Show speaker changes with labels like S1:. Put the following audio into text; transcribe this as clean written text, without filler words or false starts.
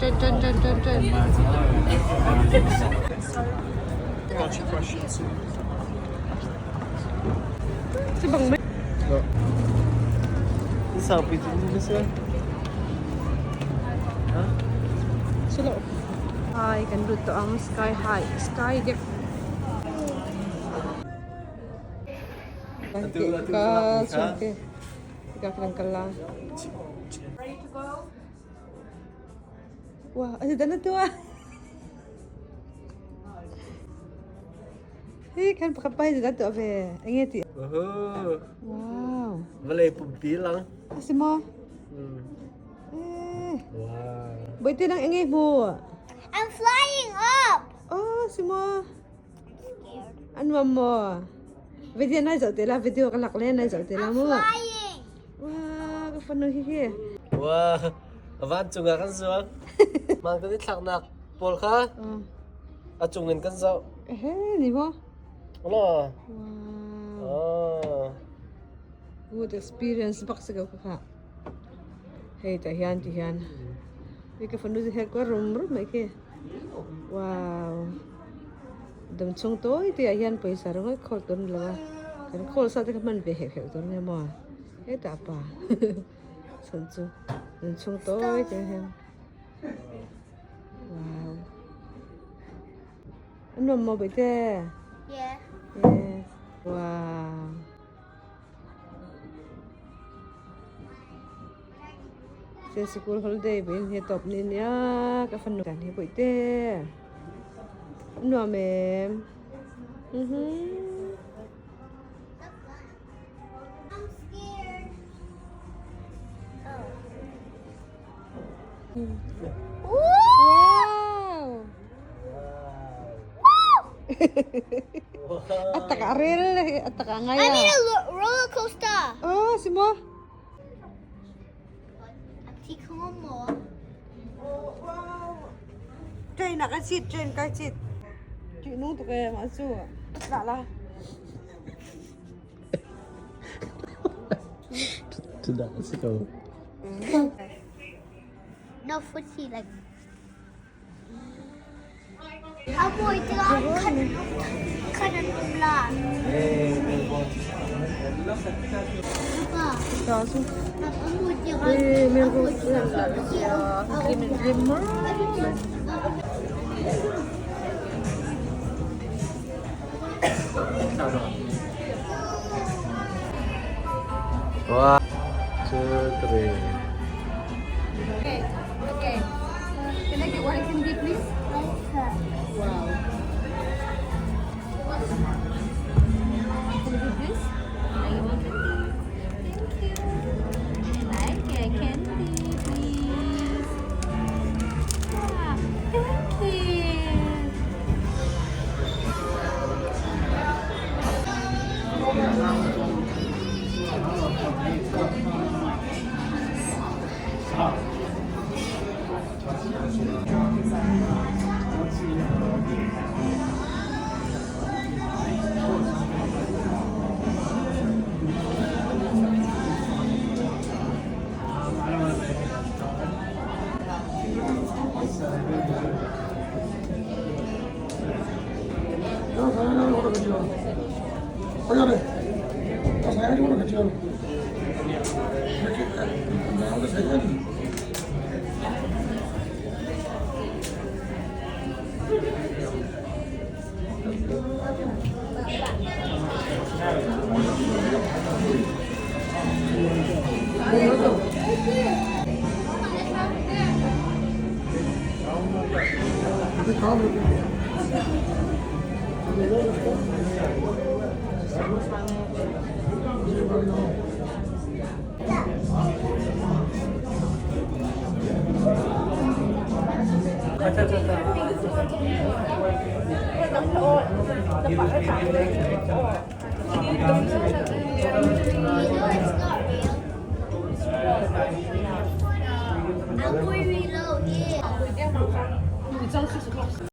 S1: Train train train train train. Hi kan lut tawh ang sky high sky deck Hi kan pakhat pa hi zeidah tuah ve? Enge ti? Wow.
S2: Vawlei pumpi lang.
S1: A si maw? Eh.
S2: Wow.
S1: Boite nang enge hmu?
S3: I'm flying up.
S1: Oh, si maw? A nuam maw? Video nai zoh te la, video ka lak le nai zoh te la mu.
S3: Flying.
S1: Wow, ka fanu hi hi.
S2: Wow. Vancung ah kan zuang. Mang kan i thlaknak pawl kha. A cung in kan zoh.
S1: Ehe, ni maw?
S2: Ala.
S1: Wow.
S2: Oh.
S1: Good experience bak si ko kha. Hei ta hian ti hian. Hi ka fanu he ko rum rum mai khi. Wow. Dam chung toi te ah hian pawisa ringawt khawl tur ni lo a. Kan khawl sa te kha hman ve heuh heuh tur nia maw. Hetah pa. Chhan chu dam chung toi te hian. Wow. A nuam maw Bawihtê?
S3: Yeah.
S1: Yes. Wow. Se school holiday buin he top ni nia ka fanu kan hi Bawihtê. A nuam em? Mhm.
S3: I'm scared. Oh.
S1: Wow! A tak a rel a tak a ngai
S3: I'm in a roller coaster.
S1: Oh, si mo? Train ah kan sit, train kai sit. Ṭih nung tuk ee mah cu. Lah la.
S2: Cudah a si ko.
S3: No footsie like. A bawi tikah khan khan an um la. Papa. A bawi tikah a bawi
S2: One, two, three.
S1: Okay, okay. Can I get one candy, please? Wow. Candy, please? Can I get one candy? Thank you. I like a candy, please. Yeah, thank you.
S3: You know it's not real. I'm very low, yeah.